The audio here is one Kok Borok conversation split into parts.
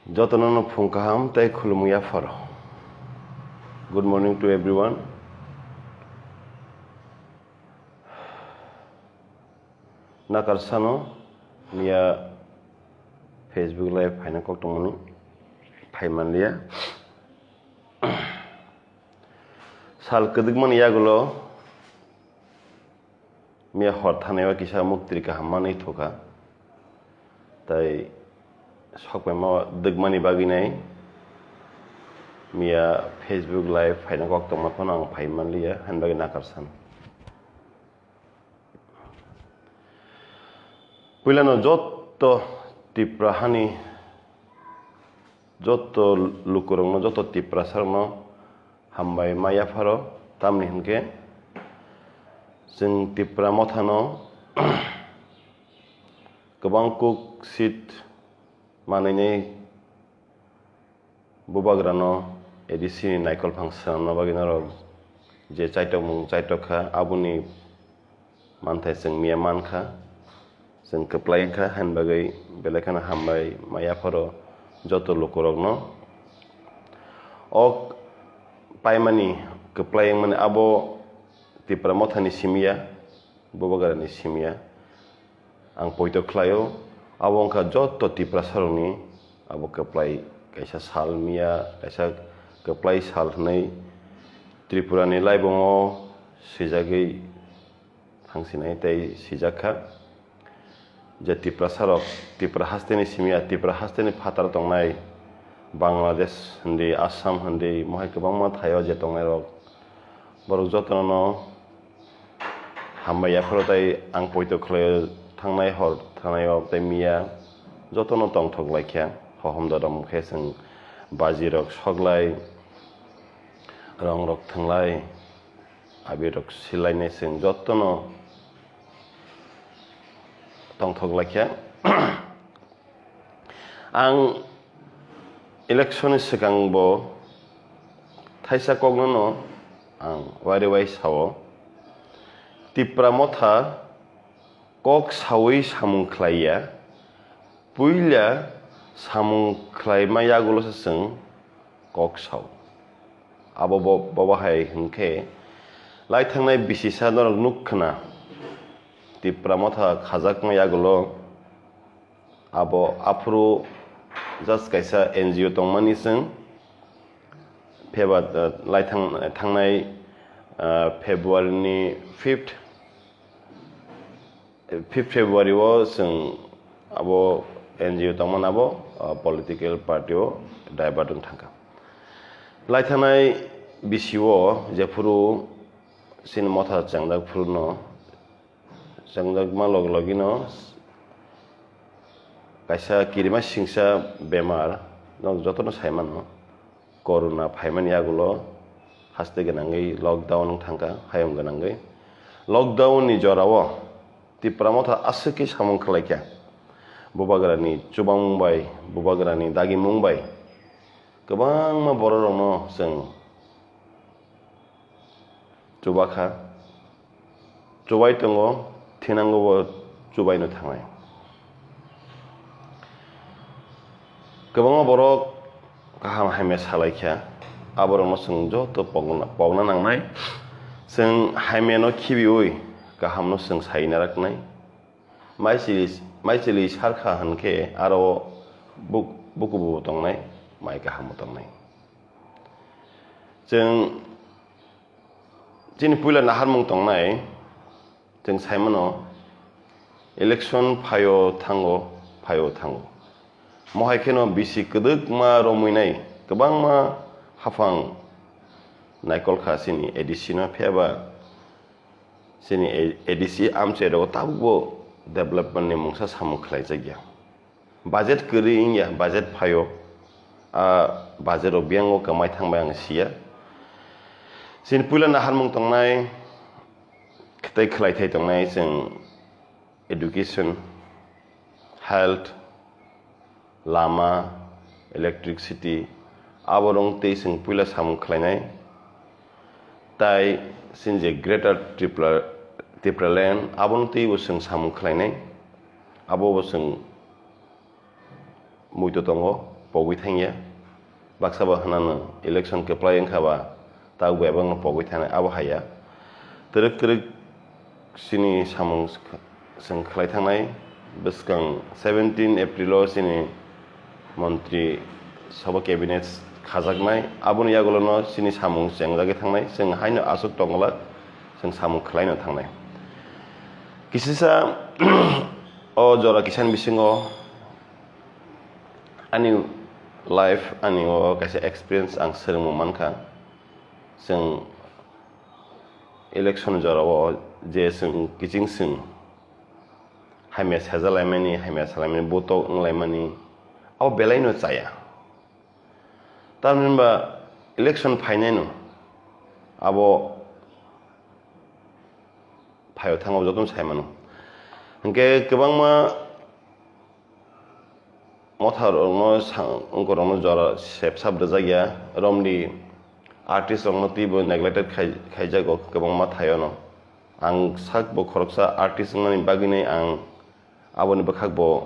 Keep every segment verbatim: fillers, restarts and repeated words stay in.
Jotono no phung kaham tei khulumung yapharo. Good morning to everyone. Nakar sano miya Facebook live phaina kok tongmani phai manliya. Sal kwdwkmani yagulo miya hor thanai o kisa muktri kaham manwi thokha. Tai sokpaima dwkmani bagwi nai miya Facebook live phaina kok tongma phano ang phai manliya, hain bagwi nakar san. Puilano jotto Tipra hani, jotto lukurokno, jotto Tiprasarokno hambai ma yapharo, tamni hinkhe chwng Tipra mothano kwbang kuk seat manwinai bubagrano A D C ni naikolphang swnamna bagwi norok je chaitokmung chaitok kha, aboni manthai chwng miya man kha, chwng kwplai wng kha, hain bagwi belai kheno hambai ma yapharo joto lukurokno. O paimani kwplai wngmani abo Tipra mothani simi ya, bubagrani simi ya. Ang poito khlaio, abo wngkha joto Tiprasarokni abo kwplai kaisa sal miya, kaisa kwplai sal hwnwi Tripurani laibungo swijagwi thangsinai tei swijak kha. Je Tiprasarok, Tipra hasteni simi ya, Tipra hasteni phataro tongnai Bangladesh hindi, Assam hindi, mohai kwbangma thaio je tongnairok, borok jotono hambai yapharo tei ang poito khlaio, thangnai hor thanaio tei miya jotono tongthok laikha, hohom dodom khe chwng bajirok soklai, rongrok thwnglai, abirok silainai chwng jotono tongthok laikha. Ang election ni swkang bo thaisa kokno no ang wari wai sao, Tipra motha kok saui samung khlaiya, puila samung khlaima yagulo se chwng kok sao. Abo bo, bobo hai hwnkhe lai thangnai bisisa norok nuk khna, Tipra motha khajakma yagulo abo aphuru just kaisa N G O tongmani chwng pheba, uh, lai thang-, thangnai, uh, February ni fifth, fifth February o chwng abo N G O tongmani abo, uh, political party o divert wng thangkha. Lai thangnai bisi o jephuru chini motha chengjak phuru no, chengjakma logi logi no kaisa kirima singsa bemar, nok jotono sai mano, corona phaimani yagulo haste gwnangwi lockdown wng thangkha, hayung gwnangwi. Lockdown ni jorao Tipra motha aswk khe samung khlaikha. Bubagrani chubamung bai, bubagrani dagimung bai kwbangma bororokno chwng chubakha, chubai tongo, thinango bo chubaino thangnai. Kwbangma borok kaham hamya salaikha, aborokno chwng joto pokna, pokna nangnai. Chwng hamyano khibiui kahamno chwng sai naraknai. Maisili, maisili sarkha hwnkhe aro buk-, bukubo tongnai, mai kahambo tongnai. Chwng chini puila naharmung tongnai, chwng sai mano, election phaio thango, phaio thango. Mohai kheno bisi kwdwkma romwinai kwbangma haphang naikol kha chini A D C no, phiya ba chini A D C amchai rogo tabukbo development ni mungsa samung khlaijakya. Budget kwrwi wngya, budget phaio, a budget o biyang o kwmai thangbai ang siya. Chini puila naharmung tongnai, tei khwlaithai tongnai chwng education, health, lama, electricity, aborok tei chwng puila samung khlainai. Tai chini je Greater Tripura, Tipraland, abono teibo chwng samung khlainai. Abobo chwng muitu tongo, pogwi thangya. Baksa bo hwnano election kwplai wngkha ba, tabuk bo ebangno pogwi thanai, abo haiya. Twrwk twrwk chini samung chwng khlai thangnai, bwskang seventeen April o chini montri sabha cabinet khajaknai, aboni yagulono chini samung chengjagwi thangnai, chwng haino aswk tongwlak, chwng samung khlaino thangnai. Kisisa o jora kisan bisingo ani life, ani o kaisa experience ang swrwngmung mankha. Chwng election jora o je chwng kiching chwng hamya sajalaimani, hamya salaimani, botok wnglaimani, abo belaino chaya. Tamni hwnba election phainaino abo phaio thangma jotono sai mano. Hinkhe kwbangma motha rokno sa-, wngkorokno jora sep sap rwjak ya, romni artist rokno twibo neglected khai-, khaijago kwbangma thaiono. Ang sakbo khoroksa artist wngnani bagwino ang aboni bwkhakbo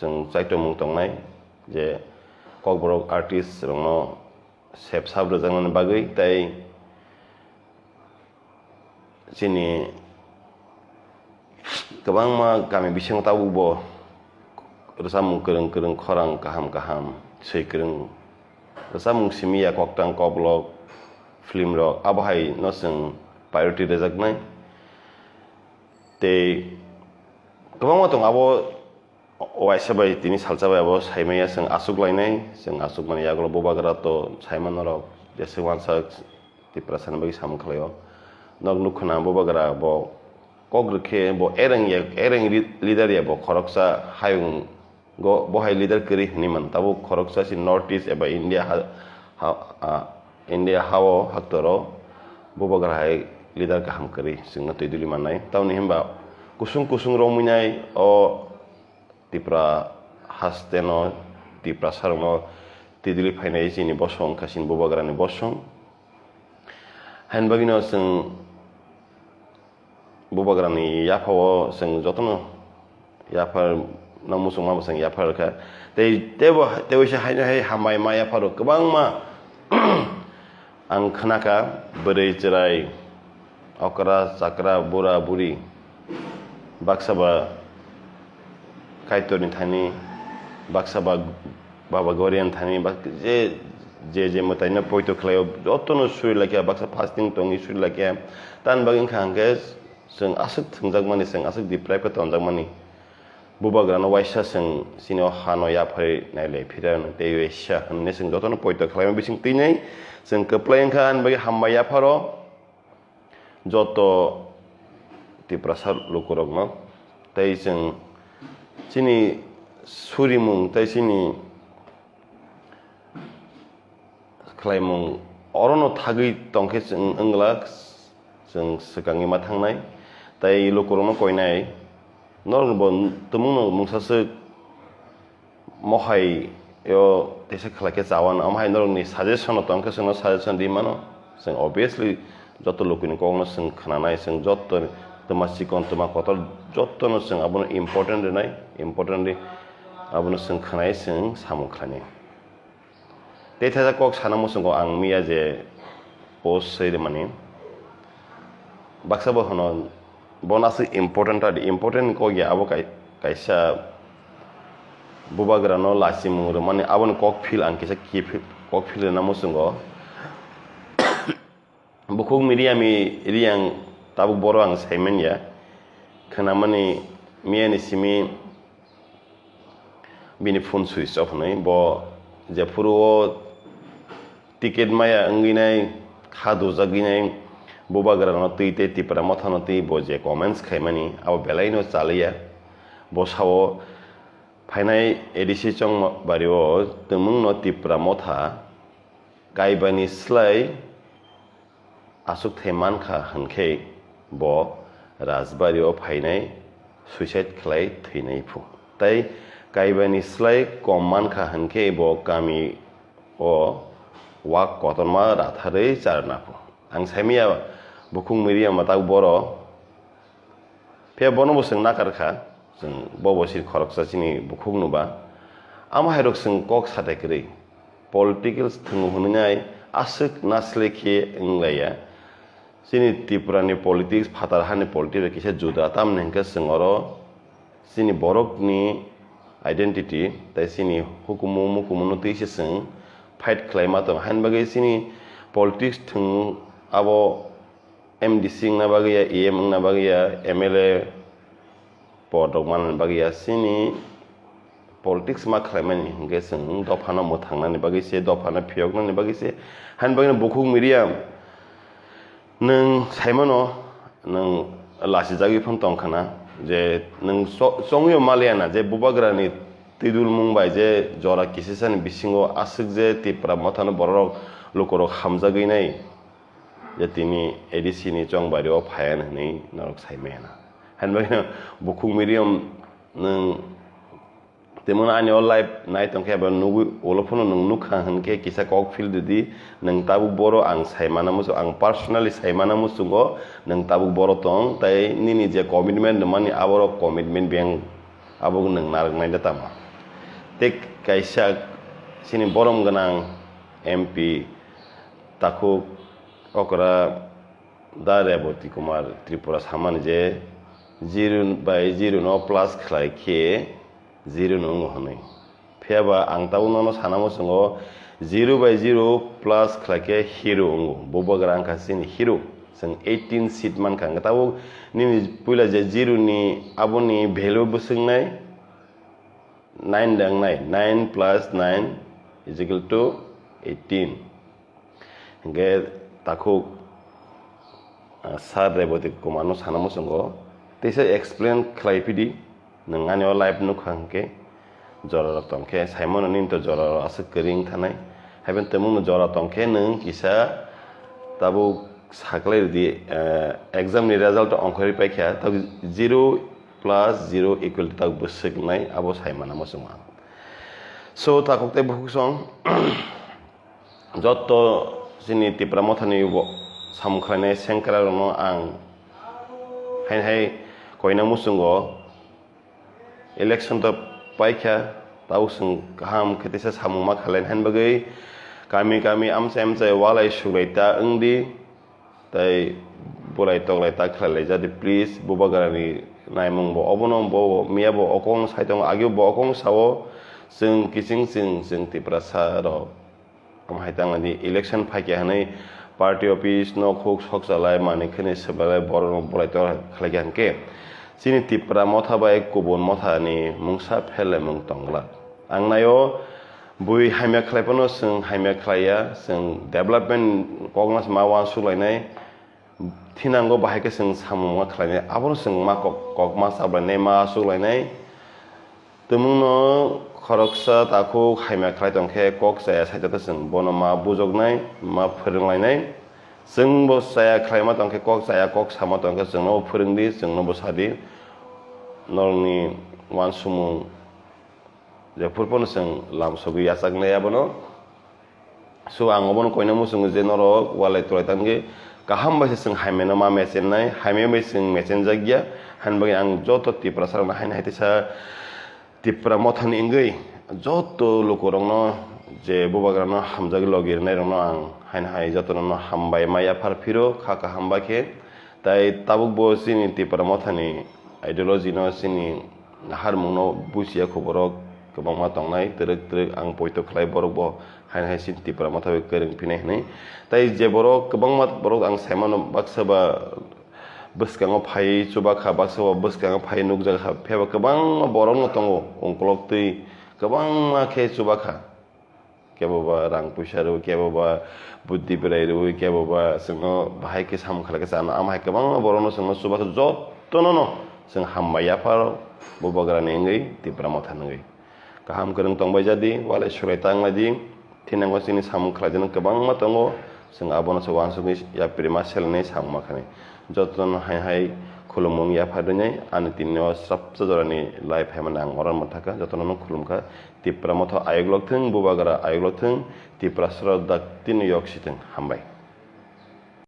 chwng chaitokmung tongnai je Kokborok artist rokno sep sap rwjaknani bagwi tei chini kwbangma kami bisingo tabukbo rwchapmung kwrwng kwrwng, khorang kaham kaham, swi kwrwng rwchapmung simi ya, koktang koklok film rok, abo hai no chwng priority rwjaknai. Tei kwbangma tongo abo waisa bai tini salsa bai abo saimaya, chwng aswk lainai, chwng aswk mani yagulo bubagra to saima norok jeswk wansa Tiprasani bagwi samung khlaio. Nok nukho na bubagra bo kok rwkhe bo ereng ya, ereng ri-, leader ya bo khoroksa hayung go, bo hai leader kwrwi hinwi mano. Tabuk khoroksa si North East eba India ha, ha, a, India hao haktoro bubagra hai leader kaham kwrwi chwngno twi duli mannai. Tamoni hwnba kusung kusung romwi nai o Tipra hasteno, Tiprasarokno twi duli phainai chini bosong wngkha chini bubagrani bosong. Haini bagwino chwng bubagrani yaphao chwng jotono yaphar no muchungma bo chwng yaphar kha. Tei teibo, teibo se haino hai hambai ma yapharo kwbangma ang khnakha, bwrwi chwrai, okra chakra, bura buri, baksa ba Kaitorni thani, baksa ba Baba Gorian thani, bak-, je, je, je mwtaino poito khlaio, jotono suri laikha, baksa fasting tongwi suri laikha. Tamni bagwi wngkha hwnkhe chwng aswk thwngjakmani, chwng aswk deprive khe tonjakmani. Bubagrano waisa chwng chini o hano yapharwi nailai phira tei waisa hwnwi chwng jotono poito khlaima bising twinai chwng kwplai wngkha, ani bagwi hambai yapharo. Joto Tiprasa lukurokno tei chwng chini surimung tei chini khlaimung orono thagwi tongkhe chwng wngla chwng swkangwi ma thangnai tei lukurokno koinai norokbo tumungno mungsaswk mohai o teisa khlai khe chawan, omo hai norokni suggestion no tong khe chwngno suggestion ri mano. Chwng obviously joto lukuni kokno chwng khnanai, chwng joto twma chikon twma kotor jotono chwng abono important rwnai, important ri abono chwng khnai, chwng samung khlainai. Tei theisa kok sana muchungo ang miya je post swi rwmani. Baksa bo hwno, bono aswk important ta di, important kok ya, abo kai-, kaisa bubagrano lachimung rwmani, aboni kok phil ang kisa kok phil rwna muchungo. Bukhuk mi riyami riyang tabuk boro ang saimanya. Khnamani miyani simi bini phone switch off hwnwi. Bo jephuru o ticket maya wngwi nai, kha dujagwi nai, bubagrano twi tei Tipra Mothano twi bo je comments khaimani, abo belaino chaliya. Bo sao phainai A D C Chongbario twmwngno Tipra Motha kaibani slai aswk thai mankha hwnkhe bo Rajbari-o phainai suicide khlai thwinai phu. Tei kaibani slai kom mankha hwnkhe bo kami o wak kotorma ratharwi charwna phu. Ang saimanya bukhuk miriya mwtak boro. Phiya bono bo chwng nakar kha, chwng bo bo sini khoroksa chini bukhuk no ba. Amo hai rok chwng kok satai kwrwi. Political thwng hwnwi nai aswk nasle khe wng laiya. Chini Tripura ni politics, phatar hani politics bai kisa juda, tamni hwnkhe chwng oro chini borok ni identity tei chini hukumu mukumu no twi se chwng fight khlai ma tongo. Haini bagwi chini politics thwng abo M D C wngna bagwi ya, E M wngna bagwi ya, M L A pod rok manna bagwi ya, chini politics ma khlaimani hwnkhe chwng dophano mwthangnani bagwi se, dophano phiyoknani bagwi se, haini bagwi bukhuk media nwng saimano nwng lachijagwi phano tongkha na, je nwng cho-, chongwi maliya na je bubagrani twidulmung bai je jora kisisani bisingo aswk je Tipra mothano borok lukurok hamjagwi nai, je tini A D C ni chongbario phaiyan hwnwi norok saimaya na. Haini bagwi bukhuk medium nwng tei mano ani o live nai tongkhe eba nugwi ulo phano nwng nukha hwnkhe kisa kok phil didi, nwng tabuk boro ang saimana muchung, ang personally saimana muchungo nwng tabuk boro tong, tei nini je commitment rwmani aborok commitment beng abo nwng narwknai da tamo. Tei kaisa chini borom gwnang M P takhuk okra Da Reboti Kumar Tripura samani je zero bai zero no plus khlai khe zero no wngo hwnwi. Phiya ba ang tabuk nono sana muchungo zero bai zero plus khlai khe hero wngo. Bubagra wngkha chini hero. Chwng eighteen seat mankha. Hwnkhe tabuk nini puila je zero ni aboni value bwswknai nine da wngnai. Nine plus nine is equal to eighteen. Hwnkhe takhuk, ah, Sir Reboti Kumar no sana muchungo teisa explain khlai phidi, nwng ani o live nukha hwnkhe jorarok tongkhe saimano nini to jorarok aswk kwrwi wngthanai, haiphano tongmungno jora tongkhe nwng kisa tabuk saklai rwdi, eh, exam ni result ongkhorwi paikha, tabuk zero plus zero equal to tabuk bwswk wngnai abo saimana muchungo ang. So takhuk tei bukhuk song, Jotto chini Tipra Mothani bo samung khlainai sengkra rokno ang haini hai koina muchungo election to paikha, tabuk chwng kaham khe teisa samung ma khlaina haini bagwi kami kami amchai amchai walai suglai ta wngdi. Tai bulai toklai ta khlai lai jadi, please, bubagrani naimung bo obono bo miya bo okong sai tongo, ageo bo okong sao, chwng kiching chwng, chwng Tiprasa rok. Omo hai tang di election phaikya hwnwi party office nok huk sok chalai manwi khwnwi swbalai borok rok bulai toklai khlai kha hwnkhe chini Tipra motha bai kubun motha ni mungsa pherlaimung tongla. Ang naio, bui hamya khlai phano chwng hamya khlai ya, chwng development kokno ma uansuk lainai, thinango bahai khe chwng samung ma khlainai, abono chwng ma kok, kok ma chap lainai, ma asuk lainai. Tumungno khoroksa takhuk hamya khlai tong khe kok chaya sai ta chwng bono ma bujoknai, ma phwrwng lainai. Chwng bo chaya khlai ma tong khe, kok chaya kok sama tong khe chwngno bo phwrwng di, chwngno bo sa di. Norokni uansukmung jephuru phano chwng lamsogwi yachaknai abono. So, ang obono koina muchungo je norok walai twlai tangwi kaham bai se chwng hamya no ma mechennai, hamya bai chwng mechenjak ya, haini bagwi ang joto Tiprasa rokno haino hai teisa Tipra mothani wngwi joto lukurokno je bubagrano hamjagwi logi rwnairokno ang haino hai jotono hambai ma yaphar phiro kha kaham bai khe. Tai tabuk bo chini Tipra mothani ideology no, chini harmung no buchiya kho borok kwbangma tongnai, twrwk twrwk ang poito khlai borok bo haino hai chini Tipra motha bai kwrwng phinai hwnwi. Tai je borok kwbangma borok ang sai mano, baksa ba bwskango phai chubakha, baksa ba bwskango phai nukjakha, phiya ba kwbangma borok no tongo ungkolok twi kwbangma khe chubakha. Kebo ba rang puisa rwui, kebo ba buddhi berai rwui, kebo ba chwngno bahai khe samung khlai khe chana, ama hai kwbangma borokno chwngno chubachu jotono no chwng hambai yapharo bubagrani wngwi Tipra motha wngwi. Kaham kwrwng tongbai jadi, walai suklai tanglai di, thinango chini samung khlaijani kwbangma tongo, chwng abono se uansukwi yapri ma selenwi samung ma khanai. Jotono hai hai khulumung yapha rinai, ani tinino srapsa jorani live hai mani ang oro manthaka, jotono no khulumkha. Tipra motha ayuk lok thung, bubagra ayuk lok thung, Tiprasa rok daktino yok si thung. Hambai.